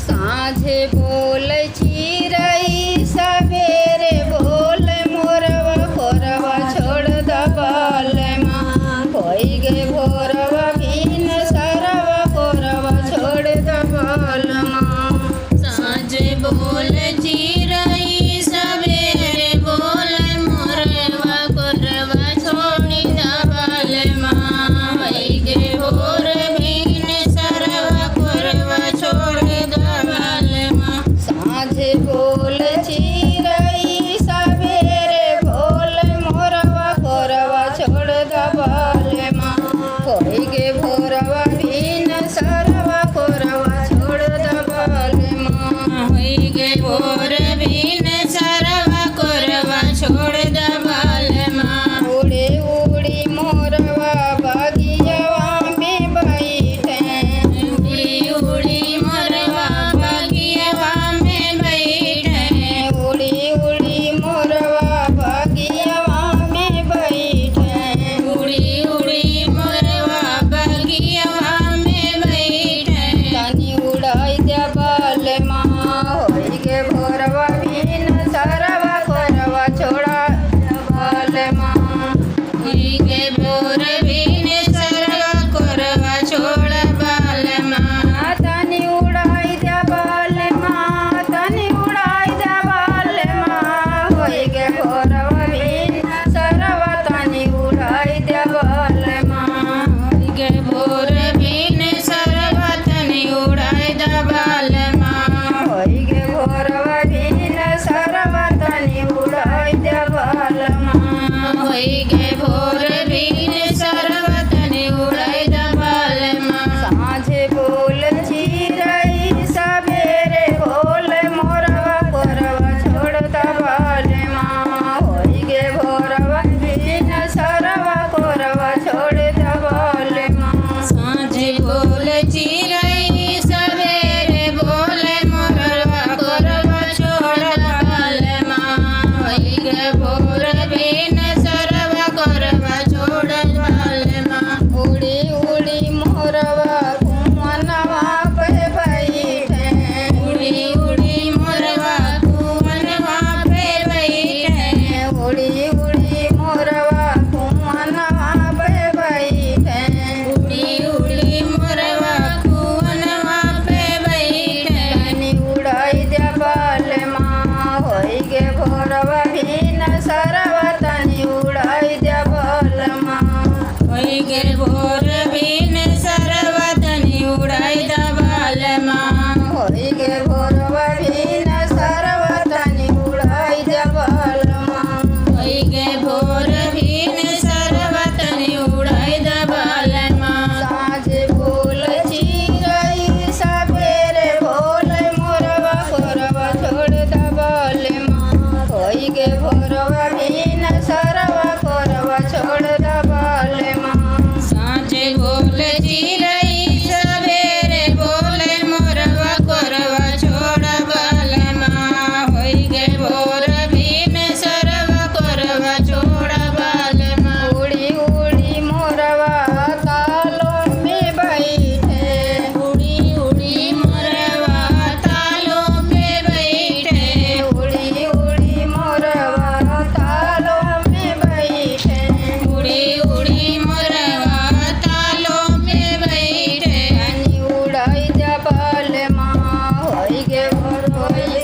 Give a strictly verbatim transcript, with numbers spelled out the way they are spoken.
साँझे बोले चिरई, सबेरे बोले मोरवा, कोरवा छोड़ द बलमा। होई गे भोरवा भिनसरवा, कोरवा छोड़ द बलमा। साँझे बोले चिरई, सबेरे बोले मोरवा, कोरवा छोड़ द बलमा। होई गे भोर भिनसरवा, कोरवा छोड़ द बलमा। साँझे बोले चिरई, सबेरे बोले मोरवा, कोरवा छोड़ द बलमा। होई गे भोरवा भिनसरवा, कोरवा छोड़ द बलमा। होई गे भोर भिनसरवा, कोरवा छोड़ द बलमा। उड़ी उड़ी मोरवा बगियवा में बैठे। उड़ी उड़ी मोरवा बगियवा में बैठे। उड़ी उड़ी मोरवा बगियवा में बैठे। उड़ी उड़ी मोरवा बगियवा में बैठे। तनी उड़ाई द्या बलमा, होई गे भोरवा भिनसरवा, कोरवा छोड़ा द्या बलमा। होई गे भोर भिनसरवा, कोरवा छोड़ बलमा। तनी उड़ाई द्या बलमा, तनी उड़ाई द्या बलमा। होई गे भोरवा भिनसरवा, तनी उड़ाई द्या बलमा। होई गे भोर भिनसरवा, तनी उड़ाई द्या बलमा। होई गे भोरवा भिनसरवा, तनी उड़ाई द्या बलमा। होई गे भोर भिनसरवा, तनी उड़ाई द्या बलमा। साँझे बोले चिरई, सबेरे बोले मोरवा, कोरवा छोड़ द बलमा। होई गे भोरवा भिनसरवा, कोरवा छोड़ द बलमा। साँझे बोले चिरई, सबेरे बोले मोरवा, कोरवा छोड़ द बलमा। होई गे भोर भिनसरवा, कोरवा छोड़ द बलमा। उड़ी उड़ी मोरवा कुअनवा पे बैठे। उड़ी उड़ी मोरवा कुअनवा पे बैठे। उड़ी उड़ी मोरवा कुअनवा पे बैठे। उड़ी उड़ी मोरवा कुअनवा पे बैठे। तनी उड़ाई द्या बलमा, होई गे भोरवा भिनसरवा, तनी उड़ाई द्या बलमा। होई गे भोर भिनसरवा, तनी उड़ाई द्या बलमा। होई गे भोरवा भिनसरवा, तनी उड़ाई द्या बलमा। होई गे भोर भिनसरवा, तनी उड़ाई द्या बलमा। साँझे बोले चिरई, सबेरे बोले मोरवा, कोरवा छोड़ द बलमा। होई गे भोरवा भिनसरवा, कोरवा छोड़ द बलमा। साँझे बोले चिरई, सबेरे बोले मोरवा, कोरवा छोड़ बलमा। होई गे भोर भिनसरवा, कोरवा छोड़ बलमा। उड़ी उड़ी मोरवा तालो में बैठे। उड़ी उड़ी मोरवा तालो पे बैठे। उड़ी उड़ी मोरवा तालो में बैठे। उड़ी उड़ी मोरवा तालो पे बैठे। तनी उड़ाई द्या बलमा, होई गे भोर, होई